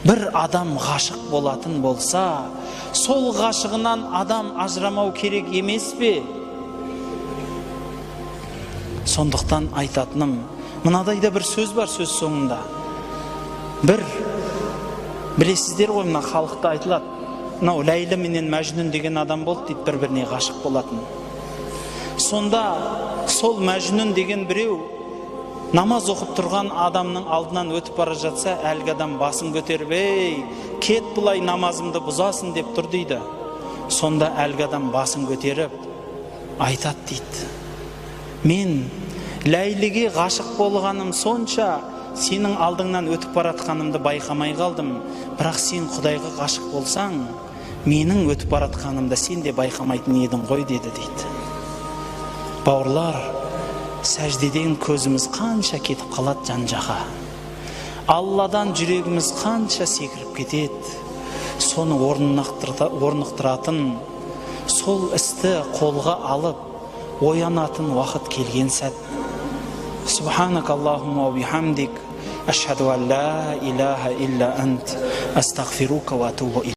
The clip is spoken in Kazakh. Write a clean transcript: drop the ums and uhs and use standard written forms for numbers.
Бір адам ғашық болатын болса, сол ғашығынан адам ажырамау керек емес пе? Сондықтан айтатыным, мынадай да бір сөз бар сөз соңында. Бір, білесіздер ғой, мына халықта айтылады, мынау Ләйлі менен Мәжнүн деген адам болды дейді, бір-біріне ғашық болатын. Сонда сол Мәжнүн деген біреу намаз оқып тұрған адамның алдынан өтіп бара жатса, әлгі адам басын көтеріп, ей, кет былай, намазымды бұзасың деп тұр дейді. Сонда әлгі адам басын көтеріп айтады дейді: мен Ләйліге ғашық болғаным сонша, сенің алдыңнан өтіп баратқанымды байқамай қалдым, бірақ сен Құдайға ғашық болсаң, менің өтіп баратқанымды сен де байқамайтын едің ғой деді дейді. Бауырлар, сәждеден көзіміз қанша кетіп қалады жан жаққа, Алладан жүрегіміз қанша секіріп кетеді, соны орнықтыратын, сол істі қолға алып оянатын уақыт келген сәт. Субханак Аллахумма ва бихамдик, ашхаду ан ла илаха илля ант, астағфирука ва атубу.